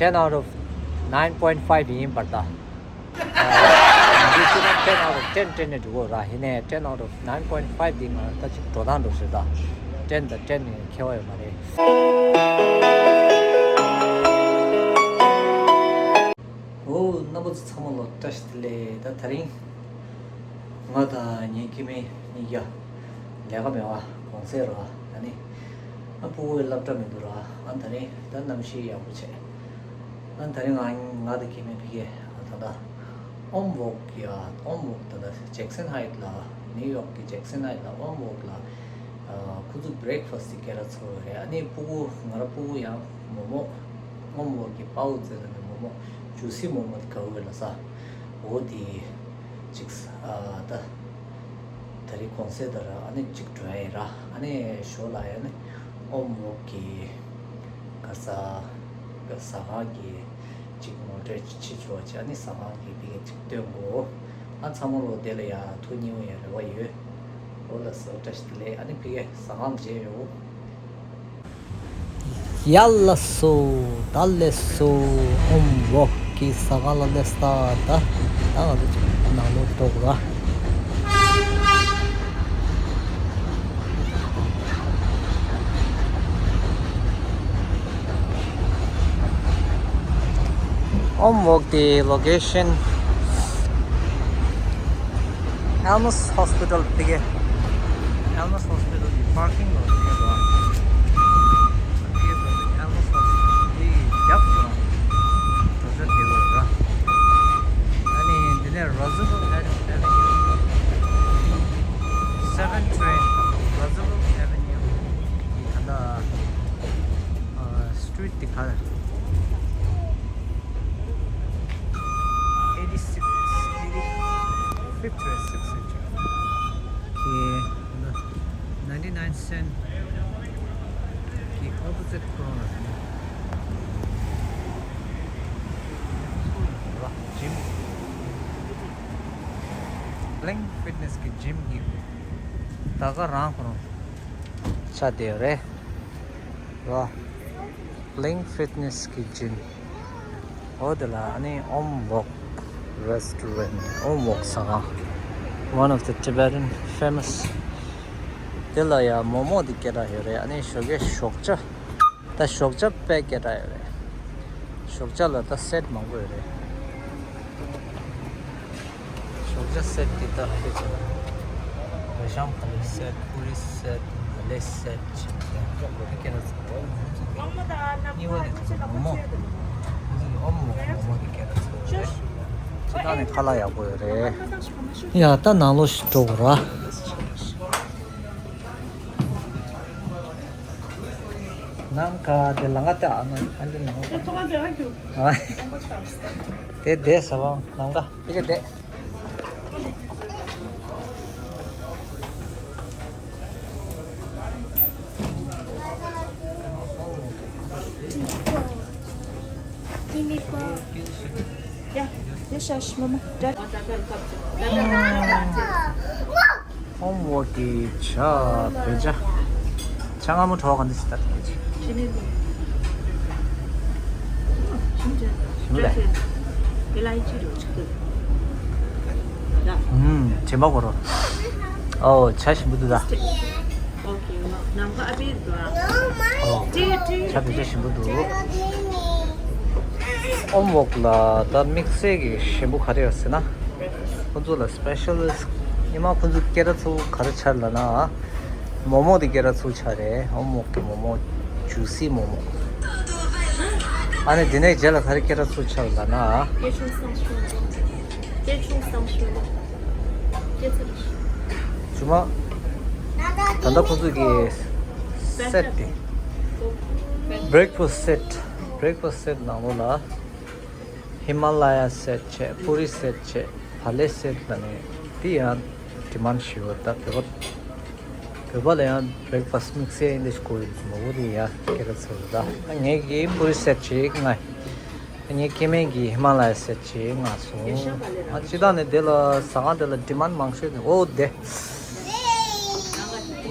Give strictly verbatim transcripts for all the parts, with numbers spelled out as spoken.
ten out of nine point five ཡིན་པར་ད། འདི་ཅི་ན་ten out of ten ten ནས་འགྲོ་གོ་ར། ཡིན་ནའི་ten out of nine point five འདི་ང་ད་ཅིག་འགྲོ་སྟངས་འགྲོ་ཟེར་ད། ten དང་ten ནས་ཁྱད་པར་ཡོད་མ་རེད། ཨོ་རྣམ་པ་ཚོ་ཚང་མ་ལ་བཀྲ་ཤིས་བདེ་ལེགས། ད་དེ་རིང་ང་དང་ངའི་སྐྱེ་དམན་གཉིས་ཀ་ལས་ཀ་མེད་པ་གུང་སེང་ར། ཨ་ནི་ཨ་ཕྲུ་གུའི་སློབ་གྲྭ་མི་འདུག་ར། ཨ་དེ་རིང་ད་གནམ་གཤིས་ཡག་པོ་བྱས། ཨ་དེ་རིང་ང་ང་དང་སྐྱེ་དམན་ཕ་གིར་ད་ལྟ་ཨོམ་ཝོག་གི་ཨོམ་ཝོག་ད་ལྟ་ཇེག་སན་ཧའིཊ་ལ། ནིའུ་ཡོག་གི་ཇེག་སན་ཧའིཊ་ལ་ཨོམ་ཝོག་ལ་ཨ་ཁོ་ཚོ་བྷི་རེག་ཕ་སི་ཊི་དེ་སྐད་གྲགས་ཚ་པོ་རེད། ཨ་ནི་ཕྲུ་གུ་ང་རང་ཕྲུ་གུ་ཡང་མོག་མོག་ཨོམ་ཝོག་གི་པའོ་ཙེ་ལབ་ནས་མོག་མོག་ཇུ་སི་མོག་མོག་དེ་དགའ་པོ་ཡོད་ལ་ས། འོ་དེ་ཅིག་ཨ་ད་ད་རེས་གུང་སེང་ད་ར། ཨ་ནི་ཅིག་འགྲོ་ཡ་ཡིན་ར། ཨ་ནི་ཞོར་ལ་ཡ་ནི་ཨོམ་ཝོག་གི་ག་ས་ག་ཟ་ཁང་གི་ཅིག་ངོ་སྤྲོད་ཅིག་བྱེད་ཆོག་ཅིག་ཨ་ནི་ཟ་ཁང་གི་ཕ་གིར་ཅིག་སྟོན་དགོས། ཨ་ཚང་མ་ལོ་དེ་ལ་ཡ་ཐུགས་མཉེས་པོ་ཡ་རེ་བ་ཡོད། འོ་ལགས་སོ། བཀྲ་ཤིས་བདེ་ལེགས། ཨ་ནི་ཕ་གིར་ཟ་ཁང་མཇལ་ཡོང་། ཡ་ལགས་སོ། ད་སླེབས་སོ། ཨོམ་ཝོག་གི་ཟ་ཁང་ལ་སླེབས་ས། ད་ད་ང་ཚོ་ནང་ལོགས་འགྲོ་དགོས་ར། ཨོམ་ཝོག་གི་ལོ་ཀེ་ཤན། Elmhurst Hospital ཕ་གིའི་Elmhurst Hospital གི་པར་ཀིང་ལོ་ཕ་གིའི་འགྲོ། ཕ་གིའི་འགྲོ་Elmhurst Hospital དེའི་རྒྱབ་ཏུ་འགྲོ་ས་དེ་བར་ར། ཨ་ནི་འདི་ནས་Roosevelt Avenue seven train Roosevelt Avenue གི་ད་ལྟ་street དེ་ག་རེ། eighty-six, eighty-fifth or sixth. Okay, ninety-nine cent གི་opposite corner. Gym. Bling Fitness གི་gym གི་ད་ག་རང་ཁོ་རང་ཆགས་བསྡད་ཡོད་རེད། ར། Bling Fitness གི་gym འོ་དེ་ལ་ཨ་ནི་ཨོམ་ཝོག་restaurant ཨོམ་ཝོག་ཟ་ཁང་one of the Tibetan famous དེ་ལ་ཡ་མོག་མོག་དེ་སྐད་གྲགས་ཡོད་རེད། ཨ་ནི་ཞོགས་ཀས་ཞོགས་ཇ། ད་ཞོགས་ཇ་དཔེ་སྐད་གྲགས་ཡོད་རེད། ཞོགས་ཇ་ལ་ད་སེཊ་མང་པོ་ཡོད་རེད། ཞོགས་ཇ་སེཊ་འདི་ལྟ་བུ་ཅིག་རེ་ཤང་ཕ་ལེ་སེཊ། པུ་རི་སེཊ། མ་ལེ་སེཊ་ཅིག་ཡང་ཁྱོད་ཀྱི་རེ་ཚོ་གཉིས་པ་ནི་མོག་མོག་ཁོ་ཚོ་གི་ཨོམ་མོག་མོག་མོག་གི་རེ་ཚོ་ཡོད་རེད། ཅི་ད་ནི་ཁ་ལག་ཡག་པོ་ཡོད་རེད། ཡ་ད་ནང་ལོགས་ཤིག་འགྲོ་དགོས་ར། ནམ་མཁའ་དེ་ལ་ང་ལྟ་ཨ་ནི་ཨ་འདི་ནང་དེ་ཐོག་ཁ་དེ་ར་རྒྱུག་ཨ། དེ་བསྡད་ས་བ་ནམ་མཁའ་དེ་ག་བསྡད། ཡ་ཡ་ཤ་ཤ་མ་མ་ད། ཨོམ་ཝོག་གི་ཇ་བོད་ཇ། ཇ་མངར་མོ་བྲོ་བ་ག་འདྲ་ཞིག་ལྟར་དགོས་ཀྱི། ཞིམ་ལེ། ཨུམ། ཇེ་མ་གོ་རོ། ཨོ་ཇ་ཞིམ་པོ་འདུག་ད། ཨོ་ཇ་བོད་ཇ་ཞིམ་པོ་འདུག། ཨོམ་ཝོག་ལ་ད་དམིགས་བསལ་གྱི་ཞིམ་པོ་ག་རེ་ཡོད་ཟེར་ན། ཁོང་ཚོ་ལ་སི་པེ་ཤལ་ཉི་མ་ཁོང་ཚོ་སྐད་གྲགས་ཚ་པོ་ག་རེ་ཆགས་ལབ་ན། མོག་མོག་དེ་སྐད་གྲགས་ཚ་པོ་ཆགས་རེད། ཨོམ་མོག་གི་མོག་མོག་ཇུ་སི་མོག་མོག་ཨ་ནི་དེ་ནས་རྗེས་ལ་ག་རེ་སྐད་གྲགས་ཚ་པོ་ཆགས་ལབ་ན། ཇུ་མ། ད་ལྟ་ཁོང་ཚོ་གི་སེཊ་དེ། བྷི་རེག་ཕ་སི་སེཊ། བྷི་རེག་ཕ་སི་སེཊ་ནང་ལོགས་ལ། ཧི་མ་ལ་ཡ་སེཊ་བྱས། པུ་རི་སེཊ་བྱས། བ་ལེ་སེཊ་ལབ་ནས་དེ་ཡང་ཌི་མན་ཌི་ཞུ་བ། ད་བོད་པ་བོད་པ་ལ་ཡང་བྷི་རེག་ཕ་སི་ཊི་དམིགས་བསལ་ཨིན་ལིཤ་གོ་ཡོད་མ་བོ་དེ་ཡང་སྐད་གྲགས་ཚ་པོ་རེད། ད་ངས་ཀྱིས་པུ་རི་སེཊ་ཅིག་མངགས། ངའི་སྐྱེ་དམན་གྱིས་ཧི་མ་ལ་ཡ་སེཊ་ཅིག་མངགས་སོང་། ཨ་སྤྱིར་བཏང་ནས་དེ་ལ་ཟ་ཁང་དེ་ལ་ཌི་མན་ཌི་མང་ཤོས་དེ་ཨོ་དེ།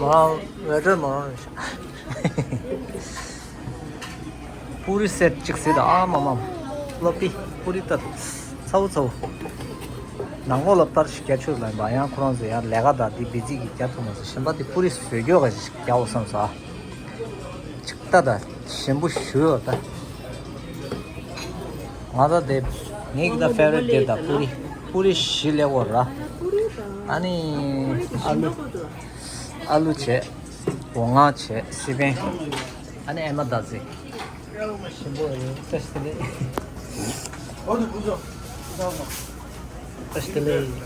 ཝའོ་ཝེ་ཊར་མོ་རང་རེད་ཤག་པུ་རི་སེཊ་གཅིག་ཟེར་དང་། ཨ་མ་མ། སློབ་དཔོན་པུ་རི་ལྟ་ཚ་བོ་ཚ་བོ། ནང་ལོགས་ལ་ལྟར་ཞིག་རྒྱ་ཆོད་ལ་ཡིན་པ། ཡང་ཁོ་རང་ཚོ་ཡང་ལས་ཀ་དང་འདི་བི་ཛི་གི་རྒྱ་ཐུབ་མ་སོང་། གཞན་པ་དེ་པུ་རི་བཟོས་རྒྱུ་ག་ཞིག་རྒྱག་འོ་བསམ་ས། ཅིག་ལྟ་ད་ཞིམ་པོ་ཞུ་ཡོད་ད། ང་ད་དེ་ངེད་ཀྱི་ད་ཕེ་ཝ་རེཊ་དེ་ད་པུ་རི། པུ་རི་བཞི་ལེགས་འོ་ར། ཨ་ནི་ཨ་ལུ། ཨ་ལུ་བྱས། སྒོ་ང་བྱས། སི་པན། ཨ་ནི་ཨེ་མ་ད་ཟི། ཞིམ་པོ་རེད། བཀྲ་ཤིས་བདེ་ལེགས། བཀྲ་ཤིས་བདེ་ལེགས།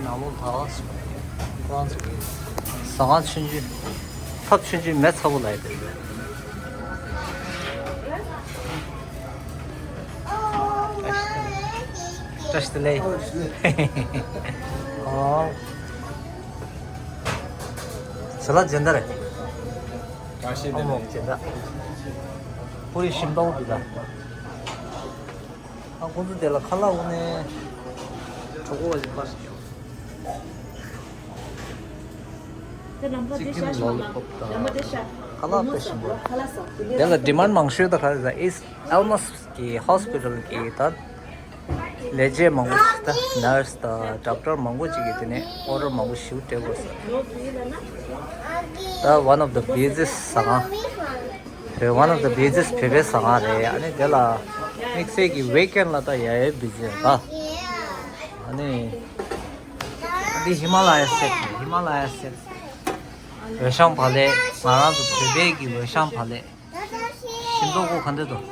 ནང་ལོགས་ད་བ་སོང་། ཁོ་རང་ཚོ་གི་ཟ་ཁང་ཆུང་ཆུང་། ཐབ་ཆུང་ཆུང་མེ་ཚ་པོ་ལ་ཡོད་དེ། བཀྲ་ཤིས་བདེ་ལེགས། ཨོ། ཟ་ལ་སྦྱིན་བདག་རེད། བཀྲ་ཤིས་བདེ་ལེགས། ཨ་མོ་སྦྱིན་བདག་པུ་རི་ཞིམ་པོ་འདུག་ད། ཨ་ཁོང་ཚོ་དེ་ལ་ཁ་ལག་འོ་ནས་གྲོད་ཁོག་ཅིག་པར་ཞིག་ཡོང་། ཅི་ཀིན་ལོ་ལི་པོབ་དང་། ཁ་ལག་དཔེ་ཞིམ་པོ། དེ་ལ་ཌི་མཱན་མང་ཤོས་ད་ག་རེ་ཟ། ཨིས་ཨལ་མོ་སི་གི་ཧོ་སི་པི་ཊལ་གི་ད་ལས་བྱེད་མང་པོ་ཞིག་ད་ནར་སི་དང་ཌོག་ཊར་མང་པོ་ཅིག་གིས་དེ་ནས་ཨོ་ཌར་མང་པོ་ཞིག་སྤྲད་དགོས་ཟེར། ད་one of the busiest ཟ་ཁང་། བོད་one of the busiest བོད་པའི་ཟ་ཁང་རེད། ཨ་ནི་དེ་ལ་དམིགས་བསལ་གྱི་ཝིག་ཨེན་ལ་ད་ཡ་ཡའི་བི་ཛི་རེད་ད། ཨ་ནི་འདི་ཧི་མ་ལ་ཡ་སེཊ། ཧི་མ་ལ་ཡ་སེཊ། འོད་ཤང་བག་ལེབ། ང་རང་ཚོ་བོད་པའི་གི་འོད་ཤང་བག་ལེབ། ཞིམ་མདོག་ཁོ་ག་འདྲ་འདུག་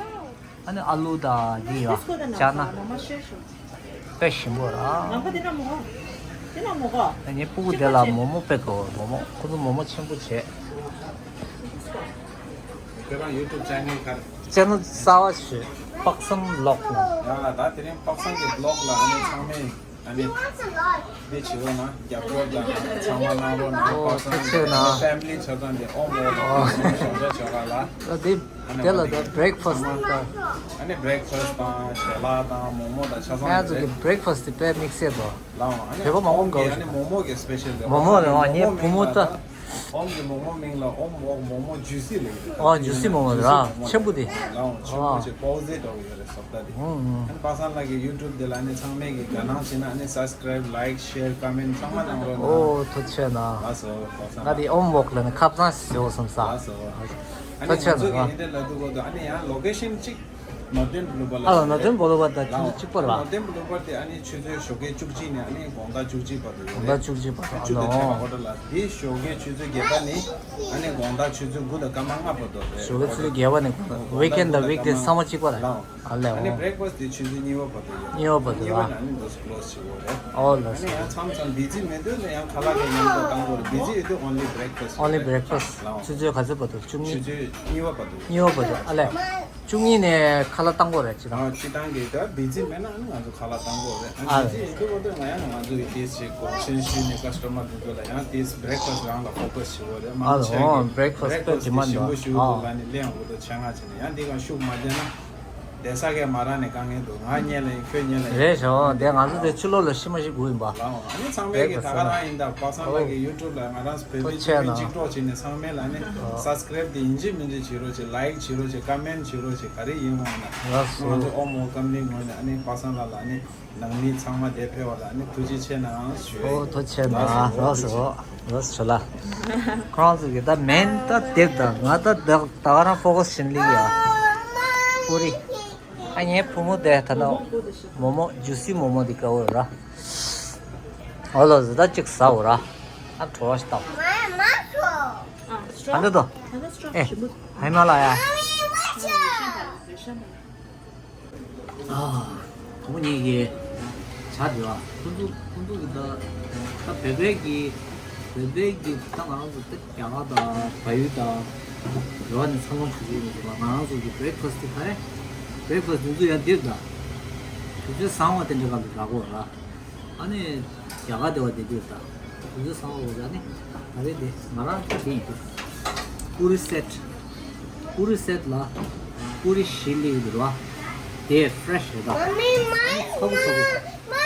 ཨ་ནི་ཨ་ལུ་དང་འདི་ཡོད། ཅ་ན། དཔེ་ཞིམ་པོ་ར། ཨ་ནི་སྤུ་གུ་དེ་ལ་མོག་མོག་དཔེ་དགའ་བོ། མོག་མོག་ཁོ་ཚོ་མོག་མོག་ཆེན་པོ་བྱས། ཁྱོད་རང་ཡུ་ཊུབ་ཅེ་ནལ་ག་རེ། ཅེ་ནལ་གསར་པ་ཞིག་དཔག་བསམ་བི་ལོག་ནང་། ཡ་ད་དེ་རིང་དཔག་བསམ་གྱི་བི་ལོག་ལ་ཨ་ནི་ཚང་མས་ཨ་ནི་འདི་བྱེད་རོགས་གནང་། རྒྱབ་སྐྱོར་དང་ཚང་མ་གནང་རོགས་གནང་། ཨོ་དཔག་བསམ་ཐུགས་རྗེ་གནང་། ཕེ་མི་ལི་ཆ་ཚང་གི་ཨོ་མོ་ལ་ཨོ་ཞོགས་ཇ་ཞོགས་ཀ་ལ། ད་དེ་ཨ་ནི་དེ་ལ་ད་བྷི་རེག་ཕ་སི་ཊི་དང་། ཨ་ནི་བྷི་རེག་ཕ་སི་ཊི་དང་ཞལ་ལག་དང་མོག་མོག་དང་ཆ་ཚང་ང་ཚོ་གི་རེད། བྷི་རེག་ཕ་སི་ཊི་དེ་དཔེ་དམིགས་བསལ་འདུག་ལའོ། ཨ་ནི་བོད་པ་མང་པོ་ཨོམ་གི་དགའ་བོ་ཨ་ནི་ཞིག་མོག་མོག་གི་སི་པེ་ཤལ་རེད། མོག་མོག་རེད། ཨ་ནི་མོག་མོག་མིང་ལ་ཨོམ་མོག་མོག་མོག་ཇུ་སི་ལབ་ཀྱི་རེད། ཨོ་ཇུ་སི་མོག་མོག་རེད། ཨ་ཆེན་པོ་དེ། ལའོ་ཆེན་པོ་ཨ་ཆེ་པོ་ཟེ་འདྲ་བོ་ཡོད་རེད་ཟོབ་ད་དེ། ཨུང་ཨུང་། ཨ་ནི་པ་སངས་ལགས་ཀྱི་ཡུ་ཊུབ་དེ་ལ་ཨ་ནི་ཚང་མས་ཀྱི་དགའ་སྣང་བྱེད་ན་ཨ་ནི་སབ་སི་ཀ་རེབ་ལའིཀ་ཤེར་ཀོ་མེན་ཊི་ཚང་མ་གནང་རོགས་གནང་། ཨོ་ཐུགས་རྗེ་གནང་། ལགས་སོ་པ་སངས་ང་དེ་ལགས། ཨོམ་མོག་ལ་ནི་ཁ་བཟང་ཞིག་བཟོ་བསམ་ས། ལགས་སོ། ཨ་ནི་ཐུགས་རྗེ་ང་ཚོ་གི་གནང་། ཨིན་ཊར་ལ་འདུག་གོ་དུ་ཨ་ནི་ཡང་ལོ་ཀེ་ཤན་གཅིག་ནོར་ཐེརན་བྷོ་ལོ་བར་ལ། ཨ་ལ་ནོར་ཐེརན་བྷོ་ལོ་བར་དང་ཆུ་ཚོད་གཅིག་པ་ལ། ནོར་ཐེརན་བྷོ་ལོ་བར་དེ་ཨ་ནི་ཆུ་ཚོད་ཞོགས་ཀའི་བཅུ་གཅིག་ནས་ཨ་ནི་དགོང་དག་བཅུ་གཅིག་བར་དུ་ཡོད་རེད། དགོང་དག་བཅུ་གཅིག་བར་དུ་ཆུ་དང་ཕྱེད་ཀ་ཨ་ལོ། ཀོ་ཊར་ལ། དེ་ཞོགས་ཀའི་ཆུ་ཚོད་བརྒྱད་པ་ནས་ཨ་ནི་དགོང་དག་ཆུ་ཚོད་དགུ་དང་སྐར་མ་ལྔ་བར་དུ་རེད། ཞོགས་ཀའི་ཆུ་ཚོད་བརྒྱད་པ་ནས་དགོང་དག་ཝིག་ཨེན་དང་ཝིག་ཌེ་ཚང་མ་གཅིག་པ་རེད། ལའོ། ཨ་ལས་ཨ་ནི་འོ། བྷི་རེག་ཕ་སི་ཊི་དེ་ཆུ་ཚོད་གཉིས་པ་བར་དུ་ཡོད་རེད། གཉིས་པ་བར་དུ་གཉིས་པ་ལ། ནས་ཨ་ནི་འདུག་སེ་ཀློ་སི་བྱེད་དགོས་རེད། ཨོ་ལགས་སོ། ཨ་ནི་ཡང་མཚམས་མཚམས་བི་ཛི་མེད་དུས་ལ་ཡང་ཁ་ལག་གི་མཉམ་དུ་བཏང་དགོས་རེད། བི་ཛི་ཡོད་དུས་ཨོན་ལི་བྷི་རེག་ཕ་སི་ཊི། ཨོན་ལི་བྷི་རེག་ཕ་སི་ཊི། ལའོ། ཆུ་ཚོད་ག་ཚོད་བར་དུ། བཅུ་གཉིས། ཆུ་ཚོད་གཉིས་པ་བར་དུ། གཉིས་པ་བར་དུ་ཨ་ལས། བཅུ་གཉིས་ནས་ཁ་ལག་བཏང་དགོས་རེད་སྤྱིར་བཏང་། ཨ་སྤྱིར་བཏང་གི་ད་བི་ཛི་མེད་ན་ཨ་ནི་ང་ཚོ་ཁ་ལག་བཏང་དགོས་རེད། ཨ་ནི་ཨ་བི་ཛི་ཡིན་དུས་བར་དུ་ང་ཡང་ང་ཚོ་ཡི་ཏིས་ཞིག་གོ་ཤེས་ཞུས་ནས་ཀ་སི་ཊ་མར་དེ་ཚོ་ལ་ཡང་ཏིས་བྷི་རེག་ཕ་སི་ཊི་རང་ལ་ཕོ་ཀ་སི་བྱེད་དགོས་རེད། མང་ཨ་ཆེ་གི་ཨོ་བྷི་རེག་ཕ་སི་ཊི་བྷི་རེག་ཕ་སི་ཊི་དཔེ་ཌི་མཱན་ཌི་ཞིམ་པོ་ཞུ་འདུག་ལ་ནི་གླེང་དགོས་འདུག་ཆེད་མངགས་བྱས་ནས། ཡང་འདི་གང་ཤུགས་མ་བརྒྱབ་ན་བསྡད་ས་གས་མ་རག་ནས་དཀའ་ངལ་འདུག་ང་རྙེད་ལ་ཡིན། ཁྱོད་རྙེད་ལ་ཡིན། རེད་ཤག་དེ་ང་ཚོ་དེ་ཕྱི་ལོགས་ལ་ཤི་མ་ཤི་དགོས་ཡིན་པ། ལའོ། ཨ་ནི་ཚང་མས་ཀྱི་ད་ག་རང་ཡིན་ད། པ་སངས་ལགས་ཀྱི་ཡུ་ཊུབ་ལ་ང་རང་བོད་པའི་ཐུགས་རྗེ་ཆེ་གཅིག་གཉིས་གཅིག་གྲོགས་བྱས་ནས་ཚང་མས་ལ་ནི་ཨ་སབ་སི་ཀ་རེབ་དེ་ཡིན་གཅིག་མིན་གཅིག་བྱེད་རོགས་བྱེད། ལའིཀ་བྱེད་རོགས་བྱེད། ག་རེ་ཡིན་རུང་ན་ང་ཚོ་ཨོ་མོ་ཀམ་པ་ནི་ངོས་ནས་ཨ་ནི་པ་སངས་ལགས་ལ་ཨ་ནི་ནང་མི་ཚང་མ་དེ་ཕེབས་པ་ལ་ཨ་ནི་ཐུགས་རྗེ་ཆེ་གནང་ཞུ། ཨོ་ཐུགས་རྗེ་ཆེ་གནང་། ལགས་སོ་ལགས་སོ་ལགས་སོ་ལགས། ཁོ་རང་ཚོ་གི་ད་མེན་ད་དེབ་ད་ང་ད་ད་ག་རང་ཕོ་ཀ་སི་བྱེད་ལི་ཡ། པུ་རི། ཨ་ངའི་བུ་མོ་དེ་ད་ནོ་མོ་མོ་ཇུ་སི་མོ་མོ་འདི་དགའ་བོ་ར། ཨོ་ལོ་ཟི་ད་གཅིག་ཟ་འོ་ར། ཨ་བྲོ་བ་ཞིག་བཏང་། ཨ་འདི་དོ། ཨེ་ཧི་མ་ལ་ཡ། ཨ་བུ་མོ་གཉིས་ཀྱིས་ཇ་འདི་བ། ཁོ་ཚོ་ཁོ་ཚོ་གི་ད་ད་བོད་པའི་གི་བོད་པའི་གི་ད་ང་རང་ཚོ་ད། རྒྱ་གར་དང་བལ་ཡུལ་དང་རེ་བ་ནི་འཚར་ལོངས་བྱེད་ཀྱི་ཡོད་པ། ང་རང་ཚོ་གི་བྷི་རེག་ཕ་སི་ཊི་དེ་ག་རེ། བྷི་རེག་ཕ་སི་ཊི་དེ་ཚོ་ཡང་འདིར་དང་། དུས་ཚོད་བཟང་བ་དེ་འདྲ་ག་ལ་རག་གོ་ར། ཨ་ནི་རྒྱ་གར་དེ་བ་དེ་འདིར་དང་། དུས་ཚོད་བཟང་བ་ར་ནི་ག་རེ་དེ་ང་རང་ཚོ་དེ་ཡིན་དུས། པུ་རི་སེཊ། པུ་རི་སེཊ་ལ་པུ་རི་བཞི་ལེགས་འདུག་ར། དེ་ཕི་རེ་ཤི་རེད་ད། ཚ་པོ་ཚ་པོ།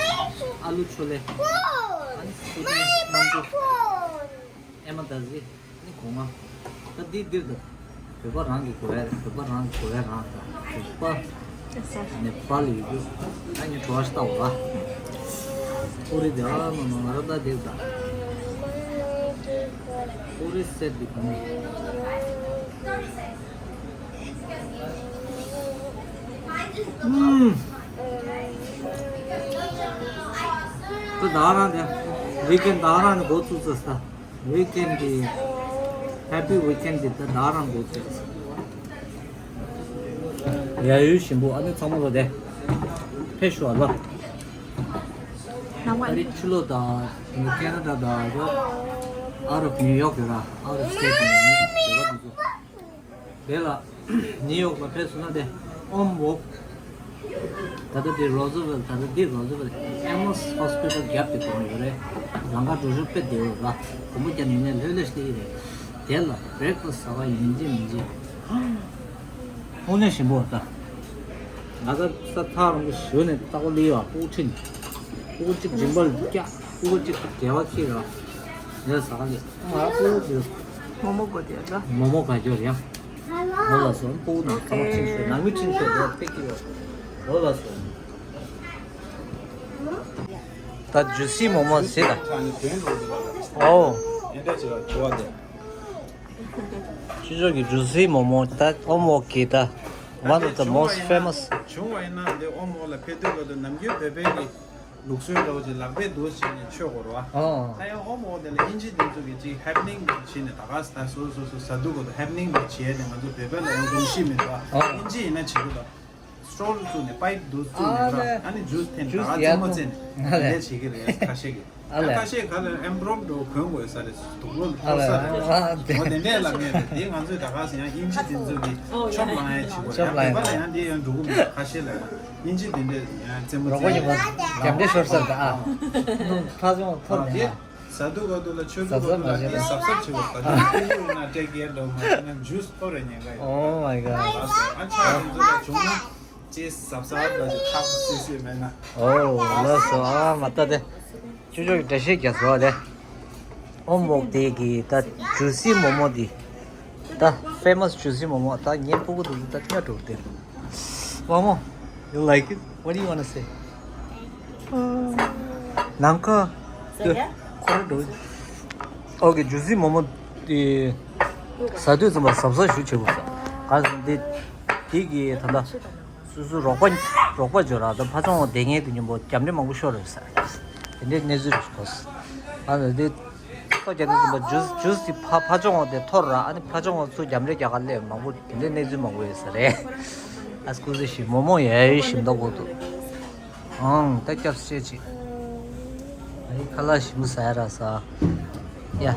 ཨ་ལུ་ཆོ་ལེ། ཨ་ནི་སི་པན་དམར་འབྲུ། ཨེ་མ་ད་ཟི། ནི་གོང་མ། ད་འདི་འདིར་འདུག་བོད་པ་རང་གི་གོ་ཡ་རེད། བོད་པ་རང་གི་གོ་ཡ་རང་རེད། བོད་པ་ནེ་པ་ལི་ཡོད་རྒྱུ་ད་ངས་བྲོ་བ་ཞིག་བཏང་བ། ཨོ་རི་དེ་ཨ་མ་མ་ང་རང་ད་དེ་ད་ཨོ་རི་སེར་འདི་ག་ནས། ཨུམ། ད་ད་རང་དེ་ཝི་ཀེན་ད་རང་ནས་འགོ་བཙུགས་ཚར་ས། ཝི་ཀེན་གི་ཧེ་པི་ཝི་ཀེན་གི་ད་ད་རང་འགོ་བཙུགས་ས། ཡ་ཡུལ་ཞིམ་པོ་ཨ་ནི་ཚང་མ་ལོ་དེ་ཕེབས་ཤོག་ཨ་ལོ། ཨ་རི་ཕྱི་ལོགས་དང་ཁེ་ན་ཌ་དང་ཨ་རོ་ཨའུ་ཊི་ཨོཕ་ནིའུ་ཡོག་ཡོད་ར། ཨའུ་ཊི་ཨོཕ་སི་ཊེཊ་ནས་ཡོད་ར། དེ་ལ་ནིའུ་ཡོག་ལ་ཕེབས་སོང་ན་དེ་ཨོམ་ཝོག་ད་ལྟ་དེ་རོ་ཛི་ཝེལ། ད་ལྟ་དེ་རོ་ཛི་ཝེལ་ཨེ་མོ་སི་ཧོ་སི་པི་ཊལ་རྒྱབ་དེ་གོང་ཡོད་རེད། ལམ་ཁ་འགྲོ་ཤོག་དཔེ་བདེ་བོ་ར། གོམ་པ་རྒྱབ་ནས་ནས་ལྷོད་ལྷོད་ཤིག་ཡིན་རེད། དེ་ལ་བྷི་རེག་ཕ་སི་ཟ་བ་ཡིན་གཅིག་མིན་གཅིག་དངོས་གནས་ཞིམ་པོ་ད། ང་ད་ས་ཐག་རིང་པོ་ཞོལ་ནས་ལྟ་གོ་ལི་བ་སྤུ་གུ་ཁྲིད། སྤུ་གུ་གཅིག་མཇིང་པར་བཀྱག་སྤུ་གུ་གཅིག་དལ་བ་ཁྱེར་ར། ངས་ཟ་ག་ལས་ང་སྤུ་གུ་དེ། མོག་མོག་གོ་དེ་ལ། མོག་མོག་ག་ཅོར་ཡང་། ལོ་ལ་སོང་སྤུ་གུ་ནང་ཚང་མ་ཁྲིད་ཤོག་ནང་མི་ཁྲིད་ཤོག་ལོ་ཏེ་ཀི་ཡོ། ལོ་ལ་སོང་། ད་ཇུ་སི་མོག་མོག་ཟེར་ད། ཨོ། ཕྱི་ཕྱོགས་ཀྱི་ཇུ་སི་མོག་མོག་ད་ཨོམ་ཝོག་གི་ད་one of the most famous། བྱུང་བ་ཡིན་ན་འདི་ཨོམ་ཝོག་ལ་ཕེབས་དུས་སྐབས་དུ་ནམ་རྒྱུན་བོད་པའི་གི་ལུགས་སྲོལ་འདྲ་བོ་ཅིག་ལག་པས་འདུག་བྱས་ནས་མཆོད་དགོས་རེད་བ། ཨོ། ད་ཡང་ཨོམ་ཝོག་དེ་ལ་དབྱིན་ཇི་དེ་ཚོ་གི་ཅིག་ཧེ་པ་ནིང་བྱས་ནས་ད་ག་ས་ད་སོ་སོ་སོ་ཟ་དུས་སྐབས་དུ་ཧེ་པ་ནིང་བྱས་ནས་ང་ཚོ་བོད་པ་ལ་ཡང་གོམས་གཤིས་མེད་པ། ཨོ། དབྱིན་ཇི་ཡིན་ན་བྱེད་དགོས་ད། སི་ཊོལ་བཙུགས་ནས་པའིབ་འདུག་བཙུགས་ནས་ར། ཨ་ནི་ཇུས་འཐེན་ད་ག་རྩེད་མོ་རྩེ་ནས་དེ་འདྲས་བྱེད་ཀྱི་རེད་ཁ་ཤས་ཀྱིས། ཨ་ལས། ཁ་ཤས་ག་ལ་ཨེམ་བྷི་རོམ་འགྲོ་གོན་དགོས་ས་རེད། དུག་ལོག་ཕོག་ས་རེད། ཨ་ལས། འོ་དེ་འདྲས་ལ་ངས་དེ་ང་ཚོས་ད་ག་ས་ཡང་དབྱིན་ཇི་དེ་ཚོ་གི་ཆོབ་ལངས་ཡ་བྱེད་དགོས་ཆོབ་ལངས་ཡ། བོད་པ་ལ་ཡང་དེ་ཡང་འགྲོ་གི་མེད། ཁ་ཤས་ལ་ཡང་དབྱིན་ཇི་དེ་འདྲས་ཡང་རྩེད་མོ་རོགས་པ་རྩེ་ཡིན་པ་རྒྱབ་འདྲེ་ཤོར་ས་རེད་ད། ཨ་ཕ་ཆུང་ཐོར་ནས་ཨ། ཟ་དུས་ག་དུས་ལ་མཆོད་དུས་ག་དུས་ལ་དེ་གཟབ་གཟབ་བྱེད་དགོས། ད་དུང་ཕྲུ་གུ་ཡིན་ན་སྤྲད་ཀྱི་ཡ་འདྲ་བོ་མ་བྱས་ན་ཇུས་ཐོར་རེ་ཉེན་ཁ་ཡོད། Oh my god. ཨ་ཆ་ཡིན་ཚོད་ལ་བྱུང་ན་ཅེས་གཟབ་གཟབ་ལ་ཅིག་ཐག་སི་སི་མེད་ན། Oh ལགས་སོ། ཨ་མ་ལྟ་དེ་ཅུ་ཅོ་གི་འགྲེལ་བཤད་རྒྱག་སོ་དེ། ཨོམ་ཝོག་དེ་གི་ད་ཇུ་སི་མོག་མོག་དེ། ད་ཕེ་མ་སི་ཇུ་སི་མོག་མོག་ད་ངའི་སྤུ་གུ་དེ་ད་སྨྱོ་འགྲོ་གི་དེ། མོག་མོག you like it? What do you wanna say? ནམ་མཁའ་དེ་ཁོ་ར་འགྲོ། ཨོ་ཀེ། ཇུ་སི་མོག་མོག་དེ་ཟ་དུས་ཙམ་པ་གཟབ་གཟབ་ཞུ་བྱེད་དགོས་ས། ག་ཟེར་དེ་དེ་གི་ད་ལྟ་སོ་སོ་རོགས་པ་རོགས་པ་འཇོག་ར། ད་ཕ་ཆུང་བ་དེ་ངས་དེ་མཉམ་པོ་རྒྱབ་འདྲེ་མང་པོ་ཤོར་རེད་ས། དེ་འདྲའི་གནས་ཚུལ་རེད་གོ། ཨ་ནི་དེ་ཐོ་རྒྱབ་དུས་ཙམ་པ་ཇུས་ཇུས་དེ་ཕ་ཕ་ཆུང་བ་དེ་ཐོར་ར། ཨ་ནི་ཕ་ཆུང་བ་ཚུར་རྒྱབ་འདྲེ་རྒྱག་ག་སླེབས་མང་པོ་དེ་འདྲའི་གནས་ཚུལ་མང་པོ་ཡོད་ས་རེད། ཨ་སྐུ་ཚེ་ཞིག་མོག་མོག་ཡ་ཡི་ཞིམ་མདོག་གོ་འདུག་ཨང་ད་སྐྱབས་བཤད་ཅིག་ཨ་ཡི་ཁ་ལག་ཞིམ་པོ་ཟ་ཡ་ར་ཟ། ཡ།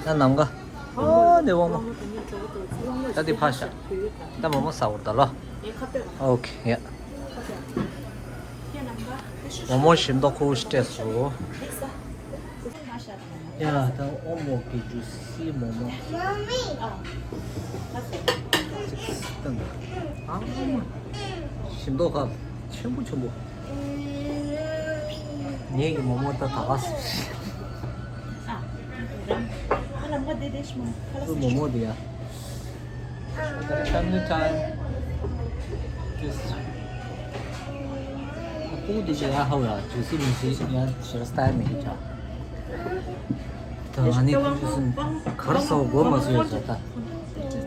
ད་ནམ་མཁའ། ཨོ་ནི་འོ་མ། ད་དེ་ཕ་ཤ། ད་མོག་མོག་ཟ་བར་ད་ལོ། ཨོ་ཁེ་ཡ། མོག་མོག་ཞིམ་མདོག་ཁོ་བོ་ཞིག་སྤྲད་སོང་། ཡ་ད་ཨོམ་ཝོག་གི་ཇུ་སི་མོག་མོག་ཨ་མ། ཞིམ་མདོག་ཁ་ཆེན་པོ་ཆེན་པོ། ངེད་ཀྱི་མོག་མོག་ད་ད་ག་སུ་མོག་མོག་དེ་ཡ། Family time. Just སྤུ་གུ་དེ་ཅིག་ཡ་ཧ་བ་ཡ་ཇུ་སི་མི་སི་ཡ་ཞེ་དྲག་སྟ་ཡ་མེད་ཀྱི་ཅག་ད་ང་ནི་ཁོང་ཚོ་གར་སོགས་སྒོ་མ་ཚོས་ཟ་ད་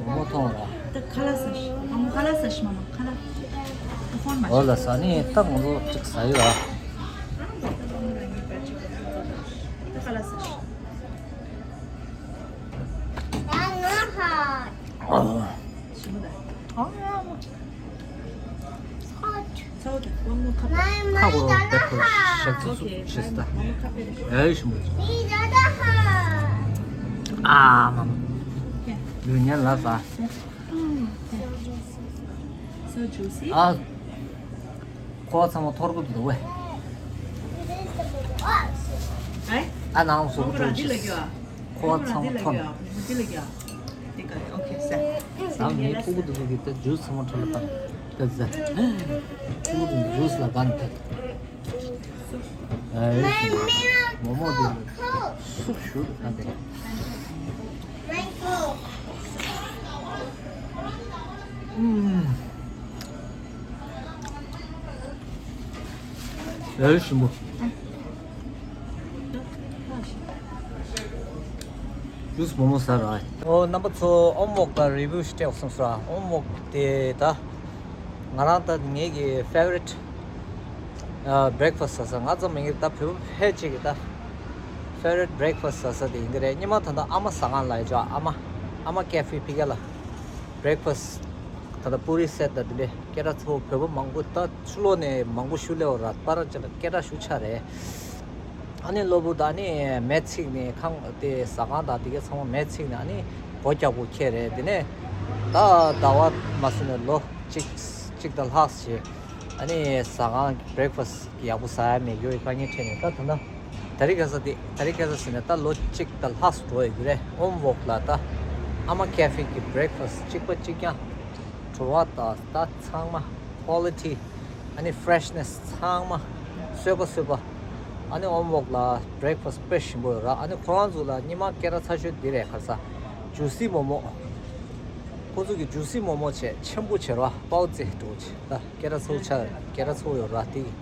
མོག་མོག་མཐོང་ར། ཁ་ལག་ཟ་ཤི། མོག་མོག་ཁ་ལག་ཟ་ཤི་མ་མ་ཁ་ལག་ཏེ་ཕོན་མ་ཤི། འོ་ལ་ཟ་ནི་ད་ང་ཚོ་ཅིག་ཟ་ཡོད་ར། ཏེ་ཁ་ལག་ཟ་ཤི། ཨ། ཤི་མོ་ད། ཨ། ཁ་གོ་བེ་ཁོ་ཞག་ཚི་ཚུགས་ཤེས་སི་ད། ཨེ་ཤི་མོ། ཨ་མ་མ། ལུས་ཉན་ལ་ཟ། ཨ། ཁོ་ཚང་མ་ཐོར་གོ་འདུག་བས། ཨ་ནང་སུ་འགྲོ་ཆེ། ཁོ་ཚང་མ་ཐོར། ཨ་ངའི་ཕྲུ་གུ་འདི་ཚོ་གི་ད་ཇུས་ཚང་མ་ཁྲོད་ལ་བཏང་། ད་ཟ། ཕྲུ་གུ་འདི་ཇུས་ལ་བཏང་ད། ཨེ་མོག་མོག་འདི་སུབ་ཞུ་ད་དེ། ཨུམ། ཡ་ཞིམ་པོ། ཇུས་མོག་མོག་ཟ་ར། ཨོ་རྣམ་པ་ཚོ་ཨོམ་མོག་ལ་རི་བིའུ་ཞིག་སྤྲད་སོང་ཟེར། ཨོམ་མོག་དེ་ད་ང་རང་ད་ངེད་ཀྱི་ཕེ་ཝ་རིཊ་ཨ་བྷི་རེག་ཕ་སི་ཟ་ས། ང་ཙམ་མིན་གྱི་ད་བོད་པ་ཕལ་ཆེར་གྱི་ད་ཕེ་ཝ་རིཊ་བྷི་རེག་ཕ་སི་ཟ་ས་དེ་ཡིན་གྱི་རེད། སྔོན་མ་ད་ད་ཨ་མ་ཟ་ཁང་ལ་ཡོད་ཅོག་ཨ་མ། ཨ་མ་ཀེ་ཧྥེ་ཕ་གི་ལ་བྷི་རེག་ཕ་སི་ད་ད་པུ་རི་སེ་ཊི་ད་དེ་འདྲས་སྐད་གྲགས་ཚ་པོ། བོད་པ་མང་པོ་ད་ཕྱི་ལོགས་ནས་མང་པོ་ཞིག་སླེབས་པ་ར། པ་ར་ཅན་ལ་སྐད་གྲགས་ཞེ་པོ་ཆགས་རེད། ཨ་ནི་གློ་བུར་ད་ནི་མེ་འཚིག་ནས་ཁང་དེ་ཟ་ཁང་དང་དེ་གའི་ཚང་མ་མེ་འཚིག་ནས་ཨ་ནི་སྒོ་རྒྱག་དགོས་ཁེལ་རེད། དེ་ནས་ད་ཟླ་བ་མ་སོན་ནས་ལོ་གཅིག་གཅིག་དང་ལྷག་བྱས། ཨ་ནི་ཟ་ཁང་བྷི་རེག་ཕ་སི་ཡག་པོ་ཟ་ཡ་མེད་རྒྱུ་ཡི་དཀའ་ངལ་འཕྲད་ནས། ད་ད་ལྟ་དེ་རིང་ཁ་སང་དེ་དེ་རིང་ཁ་སང་ཟེར་ནས་ད་ལོ་གཅིག་དང་ལྷག་འགྲོ་ཡི་རེད། ཨོམ་ཝོག་ལ་ད་ཨ་མ་ཀེ་ཧྥེ་གི་བྷི་རེག་ཕ་སི་གཅིག་པ་གཅིག་རྐྱང་བྲོ་བ་དང་ད་ཚང་མ་ཀོ་ལི་ཊི། ཨ་ནི་ཕི་རེ་ཤི་ནེ་སི་ཚང་མ་བཟོས་པ་བཟོས་པ། ཨ་ནི་ཨོམ་ཝོག་ལ་བྷི་རེག་ཕ་སི་དཔེ་ཞིམ་པོ་ཡོད་ར། ཨ་ནི་ཁོ་རང་ཚོ་ལ་སྔོན་མ་སྐད་གྲགས་ཚ་ཤོས་འདི་རེད། ཁ་སང་ཇུ་སི་མོག་མོག་ཁོ་ཚོ་གི་ཇུ་སི་མོག་མོག་བྱས་ཆེན་པོ་བྱས་ར། པའོ་ཙེ་འདྲ་བོ་བྱས། ད་སྐད་གྲགས་ཚ་པོ་ཆགས། སྐད་གྲགས་ཚ་པོ་ཡོད་ར། དེ་གི་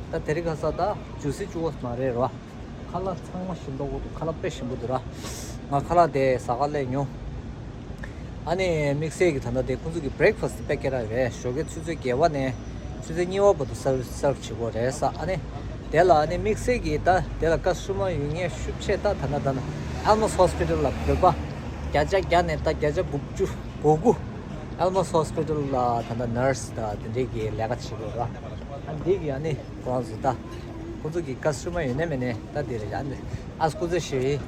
ད་དེ་རིང་ཁ་སང་ད་ཇུ་སི་བཅུ་པོ་མ་རེད་ར། ཁ་ལག་ཚང་མ་ཞིམ་མདོག་པོ་འདུག་ཁ་ལག་དཔེ་ཞིམ་པོ་འདུག་ར། ང་ཁ་ལག་དེ་ཟ་ག་སླེབས་མྱོང་། ཨ་ནི་དམིགས་བསལ་གྱི་ད་ལྟ་དེ་ཁོང་ཚོ་གི་བྷི་རེག་ཕ་སི་དཔེ་སྐད་གྲགས་རེད། ཞོགས་ཀའི་ཆུ་ཚོད་བརྒྱད་པ་ནས་ཆུ་ཚོད་གཉིས་པ་བར་དུ་སར་སར་བྱེད་ཀྱི་ཡོད་རེད་ཟེར། ཨ་ནི་དེ་ལ་ཨ་ནི་དམིགས་བསལ་གྱི་ད་དེ་ལ་ཀ་སི་ཊ་མར་ཡོད་མཁན་ཤུགས་ཆེ་ད་ད་ལྟ་ད་ལྟ་ཨལ་མོ་སི་ཧོ་སི་པི་ཊལ་ལ་བོད་པ་བརྒྱ་ཆ་བརྒྱ་ནས་ད་བརྒྱ་ཆ་དགུ་བཅུ་གོ་དགུ་ཨལ་མོ་སི་ཧོ་སི་པི་ཊལ་ལ་ད་ལྟ་ནར་སི་དང་དེ་འདྲས་ཀྱི་ལས་ཀ་བྱེད་ཀྱི་ཡོད་ར། ཨ་འདི་གི་ཨ་ནི་ཁོ་རང་ཚོ་ད་ཁོ་ཚོ་གི་ཀ་སི་ཊ་མར་ཡོད་ནས་མེད་ནས་ད་འདི་རེད། ཨ་ནི་ཨ་སྐུ་ཚེ་ཞུ་ཡི།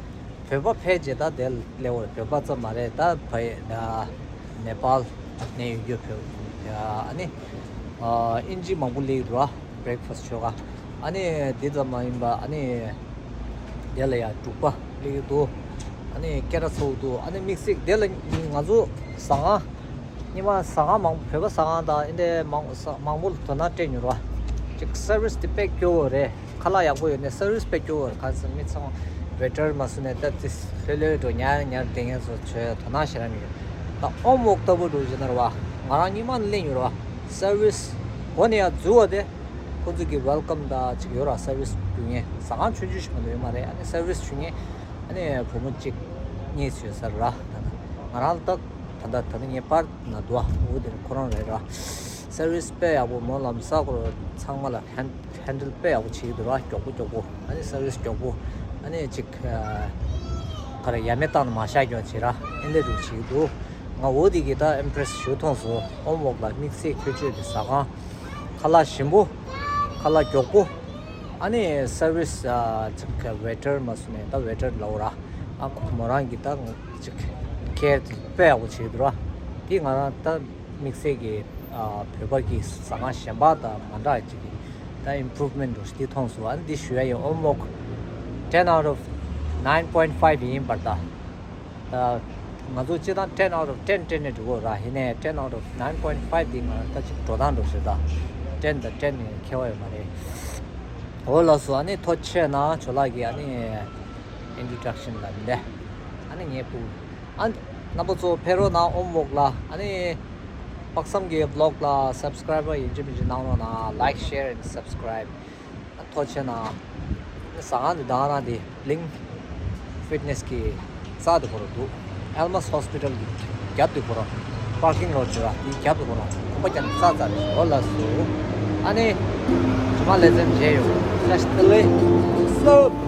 བོད་པ་ཕལ་ཆེར་ད་དེ་སླེབས་པ་རེད། བོད་པ་ཙམ་མ་རེད། ད་ཕ་ཡི་ད་ནེ་པཱལ་ནས་ཡོད་རྒྱུ་བོད། ཨ་ནི་ཨ་དབྱིན་ཇི་མང་པོ་སླེབས་འདུག་ར། བྷི་རེག་ཕ་སི་ཆོ་ག་ཨ་ནི་འདི་ཙམ་མ་ཡིན་པ་ཨ་ནི་དེ་ལ་ཡང་འབྲུག་པ་སླེབས་འདུག་ཨ་ནི་སྐད་གྲགས་ཚ་པོ་འདུག་ཨ་ནི་དམིགས་བསལ་དེ་ལ་ང་ཚོ་ཟ་ཁང་སྔོན་མ་ཟ་ཁང་མང་པོ་བོད་པ་ཟ་ཁང་དང་ཨེ་འདྲས་མང་ས་མང་པོ་ལ་དོ་སྣང་སྤྲད་མྱོང་ར། ཅིག་སར་བིས་དེ་དཔེ་སྐྱོ་བོ་རེད། ཁ་ལག་ཡག་པོ་ཡོད་ནས་སར་བིས་དཔེ་སྐྱོ་བོ་རེད། གང་ཟེར་མི་ཚང་མ་ཝེ་ཊར་མ་སུ་ནས་ད་ཙིས་ལྷོད་ལྷོད་འགྲོ་ཉར་ཉར་བསྡད་མཁན་ཚོ་ཆོས་དོ་སྣང་ཞེ་དྲག་མི་ཡོད། ད་ཨོམ་ཝོག་ལྟ་བུ་འགྲོ་བཞིན་ན་ར་བ། ང་རང་སྔོན་མ་ནས་གླེང་ཡོད་ར་བ། སར་བིས་སྒོ་ནས་ཡར་འཛུལ་བ་དེ་ཁོ་ཚོ་གི་ཝེལ་ཀམ་དང་ཅིག་ཡོད་ར། སར་བིས་ཞུ་མཁན་ཟ་ཁང་ཆུང་ཆུང་ཞིག་མ་གཏོགས་ཡོད་མ་རེད། ཨ་ནི་སར་བིས་ཞུ་མཁན་ཨ་ནི་བུ་མོ་གཅིག་གཉིས་ཡོད་ས་ར། ད་ང་རང་ལ་ད་ད་ད་ད་ངའི་པར་ན་འདུག་ཨ། འོ་དེ་ཁོ་རང་རེད་ར། སར་བིས་དཔེ་ཡག་པོ། མོ་ལམ་སང་ཁོ་རང་ཚང་མ་ལ་ཧན་ཧན་ཌལ་དཔེ་ཡག་པོ་བྱེད་ཀྱི་འདུག་ར། མགྱོགས་པོ་མགྱོགས་པོ། ཨ་ནི་སར་བིས་མགྱོགས་པོ། ཨ་ནི་ཅིག་ཨ་ག་རེ་ཡ་མེད་བཏང་ནས་མ་བཞག་རྐྱང་བྱེད་ར། ཨེ་འདྲས་འདྲ་བོ་བྱེད་ཀྱི་འདུག་ང་འོ་དེ་གི་ད་ཨིམ་པི་རེ་སི་ཞེ་པོ་མཐོང་སོང་། ཨོམ་ཝོག་ལ་དམིགས་བསལ་ཁྱད་ཆོས་དེ་ཟ་ཁང་ཁ་ལག་ཞིམ་པོ། ཁ་ལག་མགྱོགས་པོ། ཨ་ནི་སར་བིས་ཨ་ཅིག་ཝེ་ཊར་མ་སུ་ནས་ད་ཝེ་ཊར་ལབ་ར། ཨ་ཁོ་མོ་རང་གི་ད་ཅིག་ཁེར་དཔེ་ཡག་པོ་བྱེད་འདུག་ར། དེ་ང་རང་ད་དམིགས་བསལ་གྱི་ཨ་བོད་པ་གི་ཟ་ཁང་གཞན་པ་དང་མ་འདྲ་ཅིག་གི་ད་ཨིམ་པུ་རུབ་མེན་ཊི་འདྲ་བོ་ཞིག་དེ་མཐོང་སོང་། ཨ་ནི་འདི་ཞུ་ཡ་ཡིན། ཨོམ་ཝོག་ten out of nine point five ཡིན་པར་ད། ད་ང་ཚོ་སྤྱིར་བཏང་ten out of ten སྤྲད་ནས་འགྲོ་གི་ཡོད་ར། ཡིན་ནའི་ten out of nine point five འདི་ང་ད་ཅིག་འགྲོ་སྟངས་འདྲ་བོ་ཞིག་རེད་ད། ten དང་ten ནི་ཁྱད་པར་ཡོད་མ་རེད། འོ་ལགས་སོ། ཨ་ནི་ཐུགས་རྗེ་གནང་། ཇོ་ལགས་ཀྱིས་ཨ་ནི་ཨིན་ཊྲོ་ཌག་ཤན་ལ་མི་འདས། ཨ་ནི་ངའི་བུ། ཨ་རྣམ་པ་ཚོ་ཕེབས་རོགས་གནང་ཨོམ་ཝོག་ལ། ཨ་ནི་དཔག་བསམ་གྱི་བི་ལོག་ལ་སབ་སི་ཀ་རའིབ་ཡིན་གཅིག་མིན་གཅིག་གནང་རོགས་གནང་། Like, share and subscribe. ཐུགས་རྗེ་གནང་། ཟ་ཁང་འདི་ད་ག་རང་འདི་བླིང་ཕིཊ་ནེ་སི་གི་རྩ་དེ་ཁོ་རང་འདུག་ཨལ་མ་སི་ཧོ་སི་པི་ཊལ་གི་རྒྱབ་དེ་ཁོ་རང་པར་ཀིང་ལོཊ་ཅིག་ར། དེའི་རྒྱབ་དེ་ཁོ་རང་གོམ་པ་རྒྱབ་ནས་རྩ་རྩ་རེད། འོ་ལགས་སོ། ཨ་ནི་ཇུ་མ་ལེགས། མཇལ་ཡོང་། ཤ་ཤ་ཏི་ལེ། སོབ།